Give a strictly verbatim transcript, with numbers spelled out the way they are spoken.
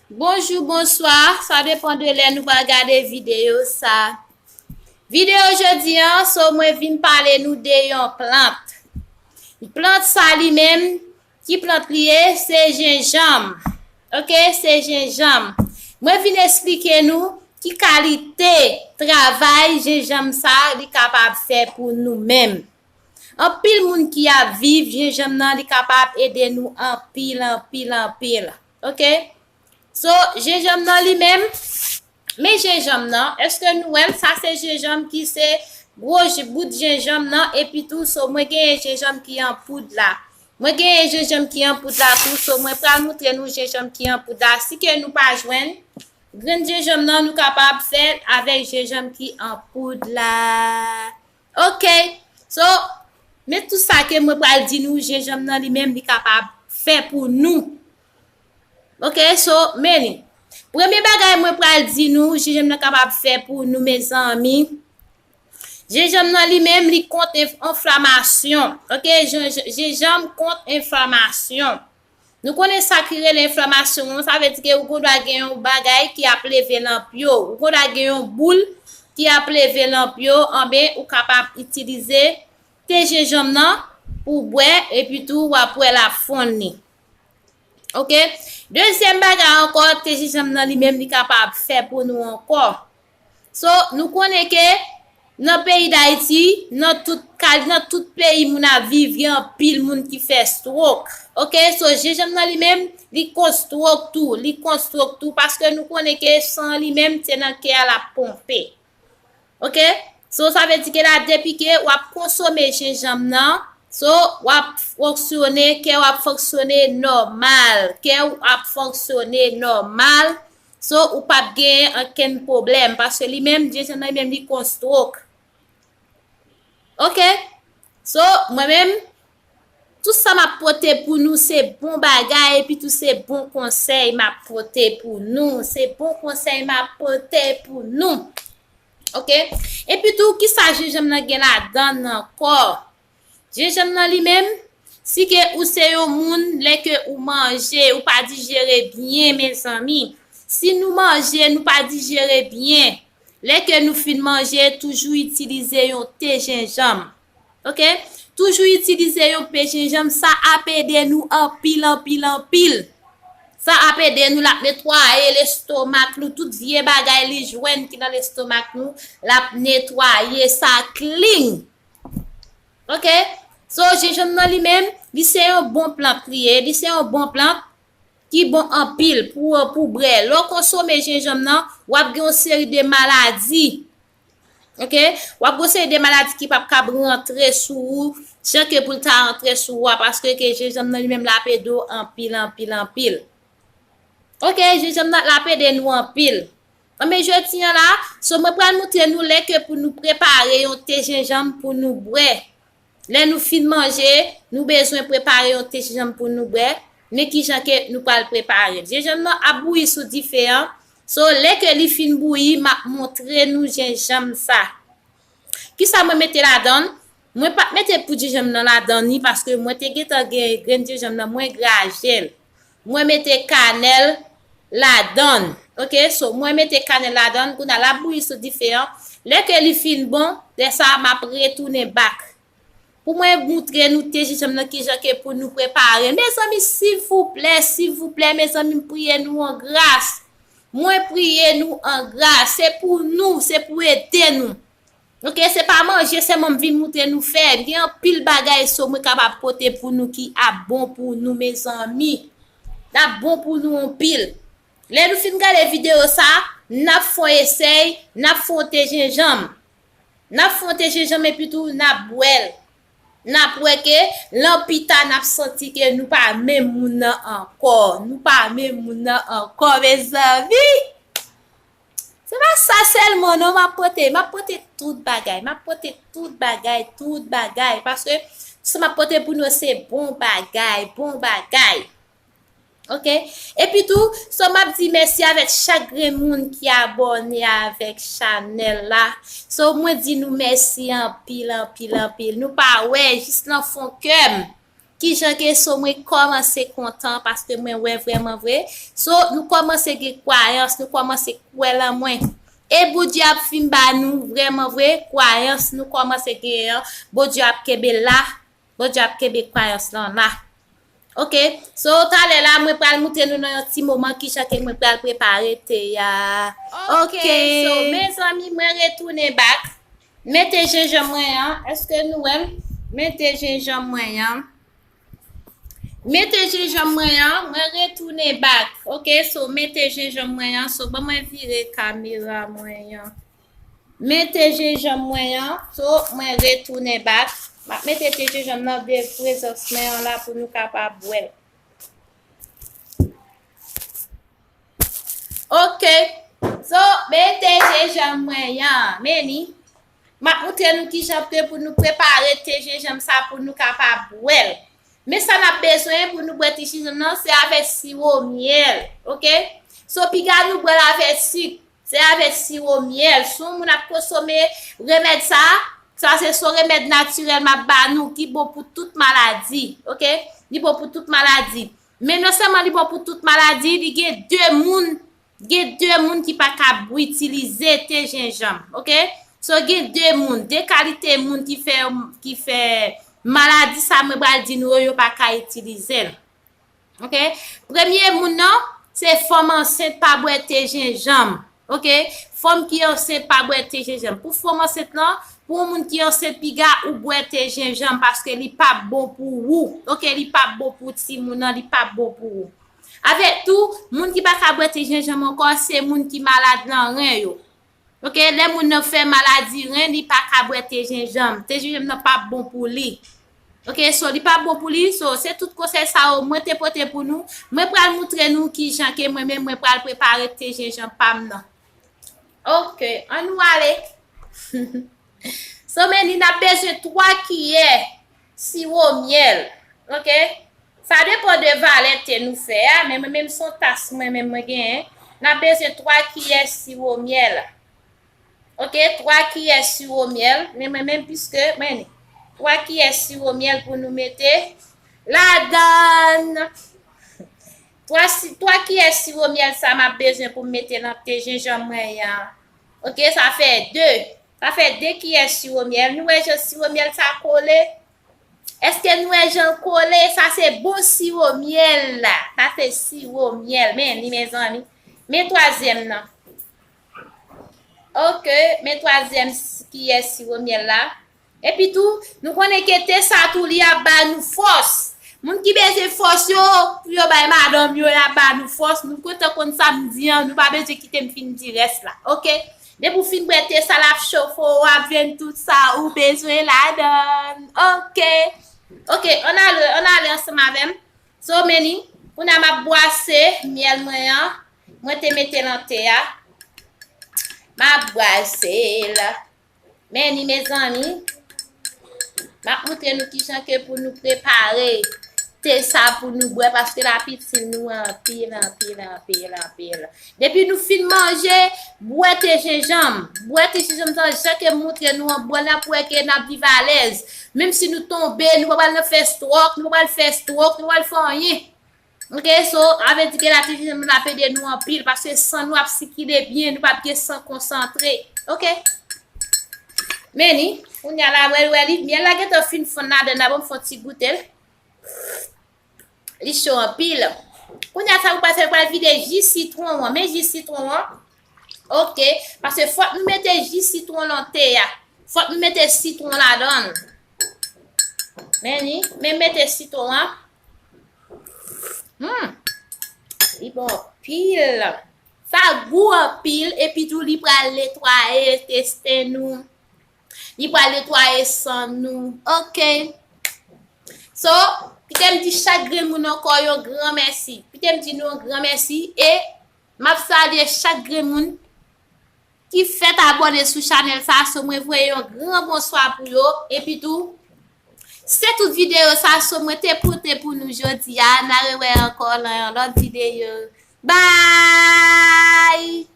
Bonjou, bonswa, sa depann de lè nou pral gade videyo sa. Videyo jodi an, so mwen vin pale nou de yon plant. Plant sa li menm, ki plant li ye? Se jenjanm. Oke, se jenjanm. Mwen vin esplike nou ki kalite travay jenjanm sa li kapab fè pou nou menm. Anpil moun ki ap viv, jenjanm nan li kapab ede nou anpil, anpil, anpil. Oke? So, jenjanm nan li menm, men jenjanm nan, èske nou wè l? Sa se jenjanm ki se gwo bout jenjanm nan, epi tou, so, mwen genyen jenjanm ki an poud la. Mwen genyen jenjanm ki an poud la tou, so, mwen pral moutre nou jenjanm ki an poud la. Si ke nou pa jwenn grenn jenjanm nan, nou kapab fè l avèk jenjanm ki an poud la. Oke. So, men tout sa ke mwen pral di nou, jenjanm nan li menm li kapab fè pou nou. Oke, so, men li. Premye bagay mwen pral di nou, jenjanm nan kapab fè pou nou, mezanmi. Jenjanm nan li menm, li kont enflamasyon. Oke, jenjanm kont enflamasyon. Nou konnen sa ki rele enflamasyon an, sa vle di ke ou gendwa gen yon bagay ki ap leve nan pye w. Ou gendwa gen yon boul ki ap leve nan pye w, anben ou kapab itilize te jenjanm nan pou bwè, epi tou w ap wè l ap fonn li. Oke? Dezyèm bagay ankò, te jenjanm nan li menm li kapab fè pou nou ankò. So, nou konnen ke nan peyi Dayiti, nan tout kal, nan tout peyi moun ap viv, gen anpil moun ki fè stroke. Oke? So, jenjanm nan li menm, li kont stroke tou, li kont stroke tou, paske nou konnen ke san li menm, se nan kè a l ap ponpe. Oke? So, sa vle di ke la, depi ke w ap konsome jenjanm nan, so, w ap fonksyone, kè w ap fonksyone nòmal, kè w ap fonksyone nòmal, so, ou p ap gen ankenn pwoblèm, paske li menm, jenjanm nan li menm, li kont stroke. Oke? So, mwen menm, tout sa m ap pote pou nou, se bon bagay, epi tou se bon konsèy m ap pote pou nou. Se bon konsèy m ap pote pou nou. Oke? Epi tou, kisa jenjanm nan gen ladan l ankò? Jenjanm nan li menm, si ke ou se yon moun, lè ke ou manje, ou pa dijere byen, mezanmi. Si nou manje, nou pa dijere byen, lè ke nou fin manje, toujou itilize yon te jenjanm. Oke? Toujou itilize yon pe jenjanm, sa ap ede nou anpil, anpil, anpil. Sa ap ede nou, l ap netwaye lestomak nou, tout vye bagay li jwenn ki nan lestomak nou, l ap netwaye sa clean. Oke? So, jenjanm nan li menm, li se yon bon plant li ye, li se yon bon plant ki bon anpil pou, pou bwè. Lè w konsome jenjanm nan, w ap gen yon seri de maladi. Oke? W ap gen yon seri de maladi ki p ap kab rantre sou ou, jan ke pou l ta rantre sou ou a, paske ke jenjanm nan li menm l ap ede w anpil, anpil, anpil. Oke, jenjanm nan l ap ede nou anpil. Anben, jodi an la, so mwen pral moutre nou lè ke pou nou prepare yon te jenjanm pou nou bwè. Lè nou fin manje, nou bezwen prepare yon te jenjanm pou nou bwè. Men kijan ke nou pral prepare l. Jenjanm nan ap bouyi sou dife an. So, lè ke li fin bouyi, m ap montre nou jenjanm sa. Kisa mwen mete ladan l? Mwen pa t mete poud jenjanm nan ladan li paske mwen te gentan gen grenn jenjanm nan, mwen graje l. Mwen mete kanèl ladan l. Oke, so mwen mete kanèl ladan l, kounye a l ap bouyi sou dife an. Lè ke li fin bon, lè sa a m ap retounen back pou mwen moutre nou te jenjanm nan kijan ke pou nou prepare. Mezanmi, silvouplè, silvouplè, mezanmi, m priye nou an gras. Mwen priye nou an gras. Se pou nou, se pou ede nou. Oke, se pa manje sèlman m vin moutre nou fè. Gen anpil bagay so mwen kapab pote pou nou ki ap bon pou nou, mezanmi. L ap bon pou nou anpil. Lè nou fin gade videyo sa, n ap fè yon esèy, n ap fè yon te jenjanm. N ap fè yon te jenjanm epi tou n ap bwè l. N ap wè ke lan pita n ap santi ke nou pa menm moun nan ankò. Nou pa menm moun nan ankò, mezanmi. Se pa sa sèlman non, m ap pote, m ap pote tout bagay, m ap pote tout bagay, tout bagay, paske sa m ap pote pou nou se bon bagay, bon bagay. Oke? Epi tou, so m ap di mèsi avèk chak grenn moun ki abòne avèk chanèl la. So mwen di nou mèsi anpil, anpil, anpil. Nou pa wè, jis nan fon kè m. Kijan ke so mwen kòmanse kontan paske mwen wè vrèman vre. So, nou kòmanse gen kwayans, nou kòmanse kwè lan mwen. E Bondye ap fin ba nou vrèman vre kwayans nou kòmanse genyen an. Bondye ap kenbe la. Bondye ap kenbe kwayans lan la. Ok. So, talè la, mwen pral moutre nou nan yon ti moman kijan ke mwen pral prepare te a. Ok. Ok, so, mezanmi, mwen retounen back. Mete jenjanm mwen an. Èske nou wè m? Mete jenjanm mwen an. Mete jenjanm mwen an. Mwen retounen back. Ok, so, mete jenjanm mwen an. So, ban mwen vire kamera mwen an. Mete jenjanm mwen an. So, mwen retounen back. M ap mete te jenjanm nan de prezans mwen an la pou nou kapab wè l. Ok. So, mete jenjanm mwen an. Men li. M ap moutre nou kijan ke pou nou prepare te jenjanm sa pou nou kapab wè l. Men sa n ap bezwen pou nou bwè te jenjanm nan, se avèk siwo myèl. Ok? So, piga nou bwè l avèk sik. Se avèk siwo myèl. Si yon moun ap konsome remèd sa, sa se son remèd natirèl m ap ba nou ki bon pou tout maladi. Ok? Li bon pou tout maladi. Men non sèlman li bon pou tout maladi, li gen de moun, gen de moun ki pa ka itilize te jenjanm. Ok? So gen de moun, de kalite moun ki fè, ki fè maladi sa mwen pral di nou yo, yo pa ka itilize l. Ok? Premye moun nan, se fanm ansent pa bwè te jenjanm. Ok? Fanm ki ansent pa bwè te jenjanm. Pou fanm ansent lan, pou yon moun ki ansent piga ou bwè te jenjanm paske li pa bon pou ou. Ok? Li pa bon pou timoun nan, li pa bon pou ou. Avèk tou, moun ki pa ka bwè te jenjanm ankò, se moun ki malad nan ren yo. Ok, lè moun nan fè maladi ren, li pa ka bwè te jenjanm. Te jenjanm nan pa bon pou li. Ok, so li pa bon pou li, so se tout konsèy sa yo mwen te pote pou nou. Mwen pral moutre nou kijan ke mwen menm mwen pral prepare te jenjanm pa m nan. Ok, ann nou ale. So, men li n ap bezwen twa kiyè siwo myèl. Ok? Sa depann de valè te nou fè a, men mwen menm se yon tas mwen menm mwen genyen. N ap bezwen twa kiyè siwo myèl. Ok, twa kiyè siwo myèl, men mwen menm piske, men twa kiyè siwo myèl pou nou mete ladann. Twa, si, twa kiyè siwo myèl sa m ap bezwen pou m mete nan te jenjanm mwen an. Ok, sa fè de. Sa fè de kiyè siwo myèl. Nou wè jan siwo myèl sa kole? Èske nou wè jan l kole? Sa se bon siwo myèl la. Sa se siwo myèl. Men li, mezanmi. Men twazyèm nan. Ok, men twazyèm s-, kiyè siwo myèl la. Epi tou, nou konnen ke te sa tou li ap ba nou fòs. Moun ki bezwen fòs yo, pou yo bay madanm yo, y ap ba nou fòs. Nou kontan konn sa m di an, nou pa bezwen kite m fin di rès la. Ok? Depi w fin bwè te sa, l ap chofe w, w ap jwenn tout sa ou bezwen ladann. Ok. Ok, ann ale, ann ale ansanm avè m. So, men li, kounye a m ap bwase myèl mwen an. Mwen te mete l an te a. M ap bwase l. Men li, mezanmi, m ap moutre nou kijan ke pou nou prepare te sa pou nou bwè, paske l ap itil nou anpil, anpil, anpil, anpil. Depi nou fin manje, bwè te jenjanm. Bwè te jenjanm sa, jan ke m moutre nou an, bwè l, n ap wè ke n ap viv alèz. Menm si nou tonbe, nou pa pral nan fè stwòk, nou pa pral fè stwòk, nou pa pral fè anyen. Ok, so, sa vle di ke la te jenjanm nan ap ede nou anpil, paske san nou ap sikile byen, nou p ap gen san konsantre. Ok? Men li, kounye a la, wè, wè li, myèl la gentan fin fonn ladann la, bon, m fè yon ti goute l. Li cho anpil. Kounye a sa ou pral fè, ou pral vide ji sitwon an. Men ji sitwon an. Ok. Paske fòk nou mete ji sitwon nan te a. Fòk nou mete sitwon ladan l. Men li, men mete sitwon an. Hmm. Li bon anpil. Sa gou anpil. Epi tou li pral netwaye testen nou. Li pral netwaye san nou. Ok. So, kite m di chak grenn moun ankò yon gran mèsi. Kite m di nou yon gran mèsi. E m ap salye chak grenn moun ki fèk abòne sou chanèl sa. So, mwen voye yon gran bonswa pou yo. Epi tou, se tout videyo sa. So, mwen te pote pou nou jodi a. N a rewè ankò nan yon lòt videyo. Bye!